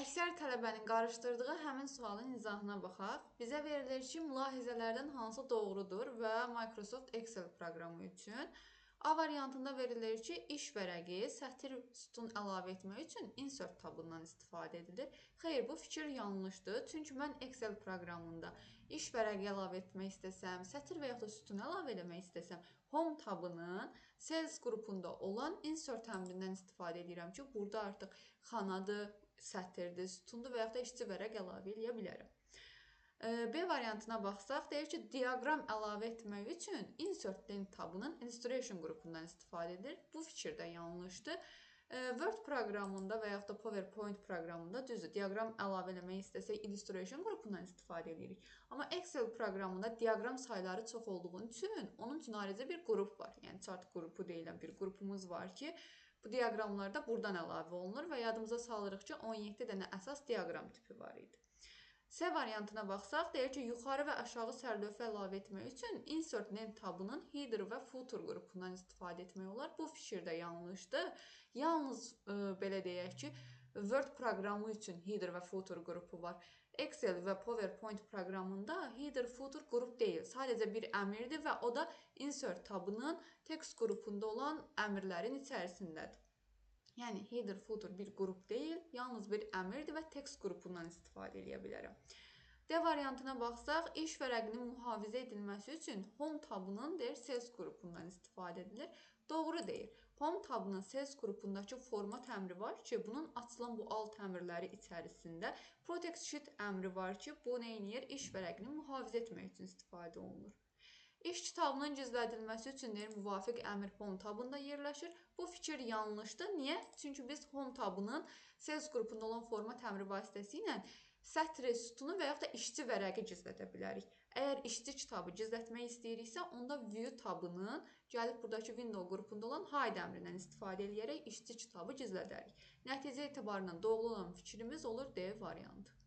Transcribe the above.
Əksər tələbənin qarışdırdığı həmin sualın izahına baxaq. Bizə verilir ki, mülahizələrdən hansı doğrudur və Microsoft Excel proqramı üçün. A variantında verilir ki, iş vərəqi, sətir, sütun əlavə etmək üçün Insert tabından istifadə edilir. Xeyr, bu fikir yanlışdır. Çünki mən Excel proqramında iş vərəqi əlavə etmək istəsəm, sətir və yaxud da sütun əlavə etmək istəsəm, Home tabının Sales qrupunda olan Insert əmrindən istifadə edirəm ki, burada artıq xanadır, sətirdir, sütundur və yaxud da işçi vərəq əlavə eləyə bilərəm. B variantına baxsaq, deyir ki, diaqram əlavə etmək üçün Insert Link tabının Illustration qrupundan istifadə edilir. Bu fikir də yanlışdır. Word proqramında və yaxud da PowerPoint proqramında düzdür, diaqram əlavə eləmək istəsək Illustration qrupundan istifadə edirik. Amma Excel proqramında diaqram sayları çox olduğu üçün onun üçün ayrıca bir qrup var. Yəni chart qrupu deyilən bir qrupumuz var ki, bu diaqramlar da buradan əlavə olunur və yadımıza salırıq ki, 17 dənə əsas diaqram tipi var idi. C variantına baxsaq, deyir ki, yuxarı və aşağı sərlövhə əlavə etmək üçün Insert Name tabının Header və Footer qrupundan istifadə etmək olar. Bu fikir də yanlışdır. Yalnız belə deyək ki, Word proqramı üçün Header və Footer qrupu var. Excel və PowerPoint proqramında Header, Footer qrup deyil. Sadəcə bir əmirdir və o da Insert tabının text qrupunda olan əmirlərin içərisindədir. Yəni, header, footer bir qrup deyil, yalnız bir əmirdir və text qrupundan istifadə edə bilərəm. D variantına baxsaq, iş vərəqinin mühafizə edilməsi üçün Home tabının deyir, Sales qrupundan istifadə edilir. Doğru deyir. Home tabının Sales qrupundakı format əmri var ki, bunun açılan bu alt əmrləri içərisində Protect Sheet əmri var ki, bu nə edir? İş vərəqini mühafizə etmək üçün istifadə olunur. İş kitabının gizlədilməsi üçün deyir, müvafiq əmr Home tabında yerləşir. Bu fikir yanlışdır. Niyə? Çünki biz Home tabının Sales qrupunda olan format əmri vasitəsilə sətri, sütunu və yaxud da işçi vərəqi gizlədə bilərik. Əgər işçi kitabı gizlətmək istəyiriksə, onda View tabının gəlib buradakı Window qrupunda olan Hide əmrindən istifadə edərək işçi kitabı gizlədərik. Nəticə etibarından doğru olan fikrimiz olur D variantı.